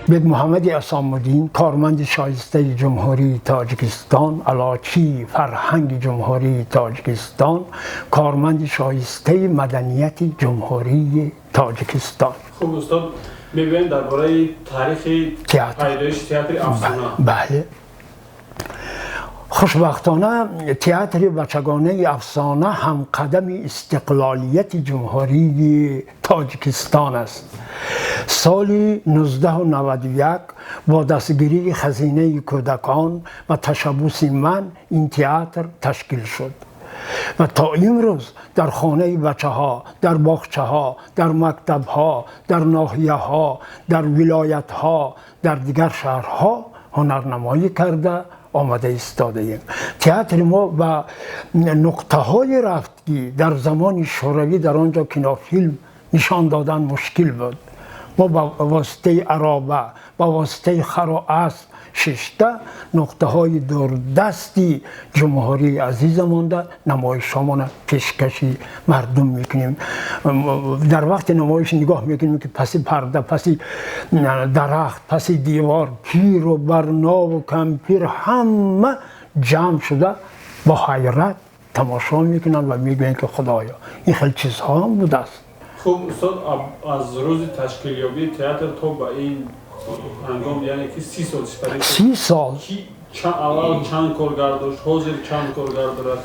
Бекмуҳаммади Асомуддин, корманди шоистаи Ҷумҳурии Тоҷикистон, аълочии фарҳанги Ҷумҳурии Тоҷикистон, корманди шоистаи маданияти Ҷумҳурии Тоҷикистон. Хуб, устод, мегӯем дар бораи таърихи пайдоиши театри «Афсона». Бале, хушбахтона, театри бачагонаи «Афсона» ҳамқадами истиқлолияти Ҷумҳурии Тоҷикистон аст. Соли 1991 бо дастгирии Хазинаи кӯдакон ва ташаббуси ман ин театр ташкил шуд ва то имрӯз дар хонаи бачаҳо, дар боғчаҳо, дар мактабҳо, дар ноҳияҳо, дар вилоятҳо, дар дигар шаҳрҳо ҳунарнамоӣ карда омада истодаем. Театри мо ба нуқтаҳое рафт, ки дар замони Шӯравӣ дар он ҷо кинофилм нишон додан мушкил буд. Мо ба воситаи ароба, ба воситаи хару асп шишта, нуқтаҳои дурдасти ҷумҳурии азизамонда намоишҳомона пешкаши мардум мекунем. Дар вақти намоиш нигоҳ мекунем, ки паси парда, паси дарахт, паси девор пиру барнову кампир ҳама ҷамъ шуда, бо ҳайрат тамошо мекунанд ва мегӯянд, ки худоё, ин хел чизҳо ҳам будааст. Хуб, устод, аз рӯзи ташкилёбии театр то ба ин ҳангом, яъне ки 30 сол сипарӣ. 30 сол. Аввал чанд коргар дошт, ҳозир чанд коргар дорад?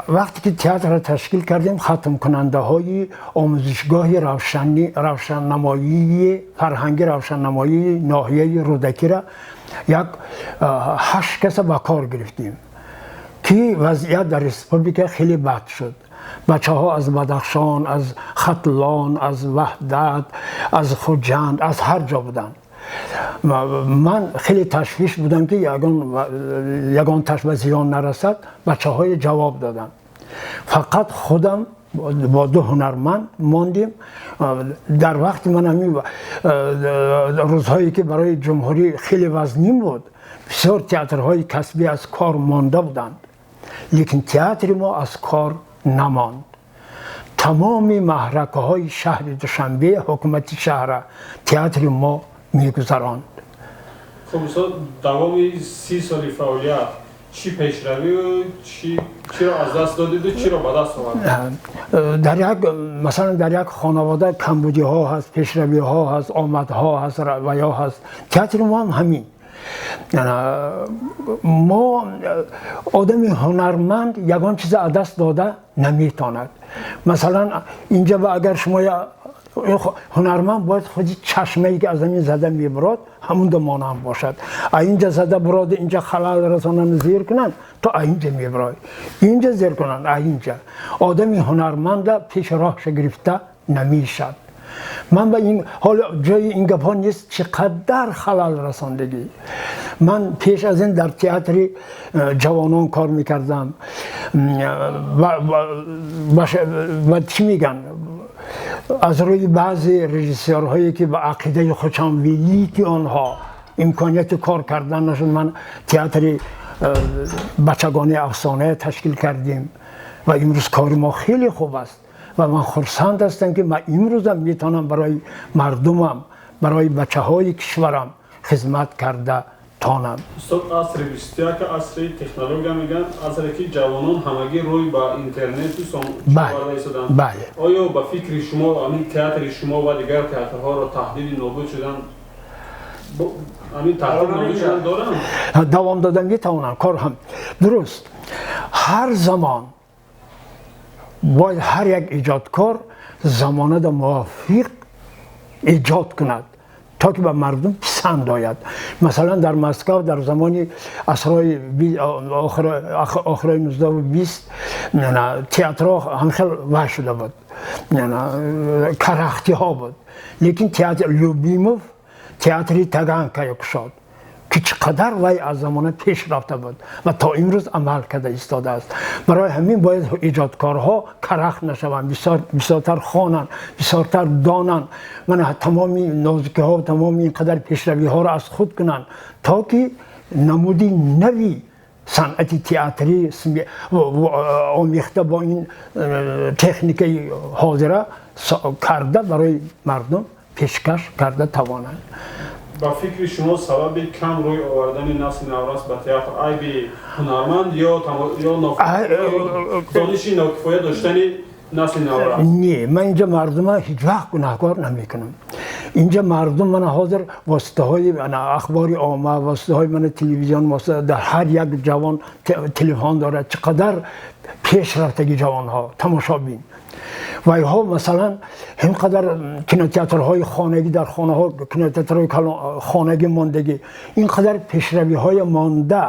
Вақте ки театрро ташкил кардем, хатмкунандаҳои омӯзишгоҳи равшаннамоии фарҳанги равшаннамоии ноҳияи Рӯдакира як ҳашт каса ба кор гирифтем, ки вазъият дар республика хеле бад шуд. Бачаҳо аз Бадахшон, аз Хатлон, аз Ваҳдат, аз Хуҷанд, аз ҳар ҷо буданд. Ман хеле ташвиш будам, ки ягон таш ба зиён нарасад. Бачаҳои ҷавоб доданд, фақат худам бо ду ҳунарманд мондем. Дар вақти ман ҳамин рӯзҳое, ки барои ҷумҳурӣ хеле вазнин буд, бисёр театрҳои касбӣ аз кор монда буданд, лекин театри мо аз кор намонд. Тамоми маҳракаҳои шаҳри Душанбе, ҳукумати шаҳра театри мо мегузаронд. Хуб, устод, давоми 30 соли фаъолият чӣ пешравию чиро аз даст додиду чиро ба даст овардед? Дар як, масалан, дар як хонавода камбудиҳо ҳаст, пешравиҳо ҳаст, омадҳо ҳаст ва ё ҳаст. Театри мо ҳам ҳамин. Мо одами ҳунарманд ягон чиза аз даст дода наметонад. Масалан, инҷа агар шумо ҳунарманд бояд худи чашмае, ки аз замин зада мебурод, ҳамунда монанд бошад. А инҷа зада буроду инҷа халал расонанд, зер кунанд, то а инҷа мебурой, инҷа зер кунанд, а инҷа одами ҳунарманда пеши роҳша гирифта намешад. Ман ба ин ҳоло ҷои ин гапҳо нест, чӣ қадар халал расондагӣ. Ман пеш аз ин дар театри ҷавонон кор мекардам ва чӣ меган, аз рӯи баъзе режиссёрҳое, ки ба ақидаи худшон велики онҳо имконияти кор кардан нашуд. Ман театри бачагонаи «Афсона» ташкил кардем ва имрӯз кори мо хеле хуб аст ва ман хурсанд ҳастам, ки ман имрӯзам метавонам барои мардумам, барои бачаҳои кишварам хизмат карда тонам. Устод, асри 21 асри технология мегӯянд, асре ки ҷавонон ҳамагӣ рӯй ба интернету оварда истоданд. Бале. Оё ба фикри шумо ҳамин театри шумо ва дигар театрҳоро таҳдиди нобуд шудан, ҳамин таҳдиди нобуд шудан доранд? Давом дода метавонанд, кор ҳам дуруст. Ҳар замон бояд ҳар як эҷодкор замонада мувофиқ эҷод кунад, то ки ба мардум писанд ояд. Масалан, дар Москав дар замони асрҳои охирои 19-у 20 театрҳо ҳамхел вай шуда буд, карахтиҳо буд, лекин театр Любимов театри Таганкая кушод, ки чӣ қадар вай аз замона пеш рафта буд ва то имрӯз амал карда истодааст. Барои ҳамин бояд эҷодкорҳо карахт нашаванд, бисёртар хонанд, бисёртар донанд, мана тамоми нозукиҳо, тамоми ин қадар пешравиҳоро аз худ кунанд, то ки намуди нави санъати театрӣ омехта бо ин техникаи ҳозира карда, барои мардум пешкаш карда тавонанд. Ба фикри шумо, сабаби кам рӯй овардани насли наврас ба театр айби ҳунарманд ё дониши нокифоя доштани насли наврас? Не, ман инҷа мардума ҳеҷ вақт гунаҳкор намекунам. Инҷа мардум мана ҳозир воситаҳои ахбори омма, воситаҳои мана телевизион, дар ҳар як ҷавон телефон дорад. Чӣ қадар пешрафтаги ҷавонҳо, тамошобин вайҳо. Масалан, ҳин қадар кинотеатрҳои хонагӣ, дар хонаҳо кинотеатрҳои хонагӣ мондагӣ, ин қадар пешравиҳои монда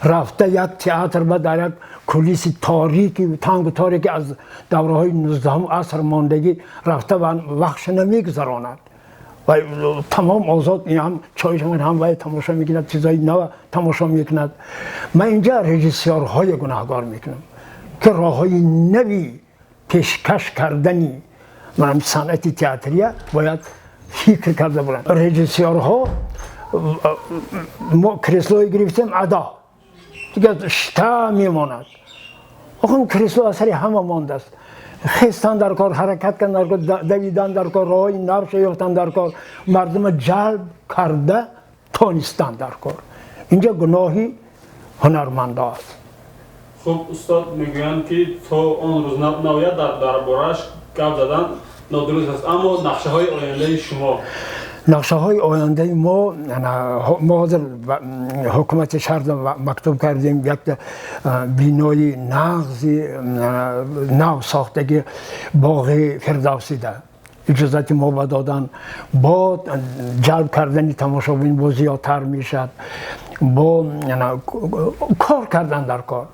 рафта, як театр ба дар як кулиси торики тангу торики аз давраҳои 19-ум аср мондагӣ рафта ва вақтша намегузаронад. Ва тамом озод ҳам чой ҳам вай тамошо мекунад, чизҳои нав тамошо мекунад. Ман инҷа режиссёрҳои гунаҳгор мекунам, ки роҳҳои нави пешкаш кардани санъати театрия бояд фикр карда буранд режиссёрҳо. Мо креслое гирифтем, адо дигар шта мемонад. Охо, кресло аз сари ҳама мондааст. Хестан дар кор, ҳаракат кардан дар кор, давидан дар кор, роҳҳои навша ёфтан дар кор, мардума ҷалб карда тонистан дар кор. Инҷа гуноҳи ҳунармандо аст. Хуб, устод, мегӯянд, ки то он рӯз наояд, дар борааш гап задан нодуруст аст, аммо нақшаҳои ояндаи шумо? Нақшаҳои ояндаи мо: мо ҳозир ҳукумати шаҳр мактуб кардем, як бинои нағзи нав сохтаги боғи Фирдавсида иҷозати мо ба додан. Бо ҷалб кардани тамошобин бо зиёдтар мешавад, бо кор кардан дар кор.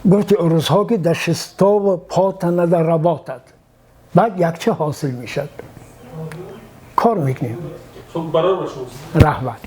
Гуфти рӯзҳо, ки до шестого пота надо работать, баъд якча ҳосил мешавад. Кор мекунем. Хуб, барор ба шумо. Раҳмат.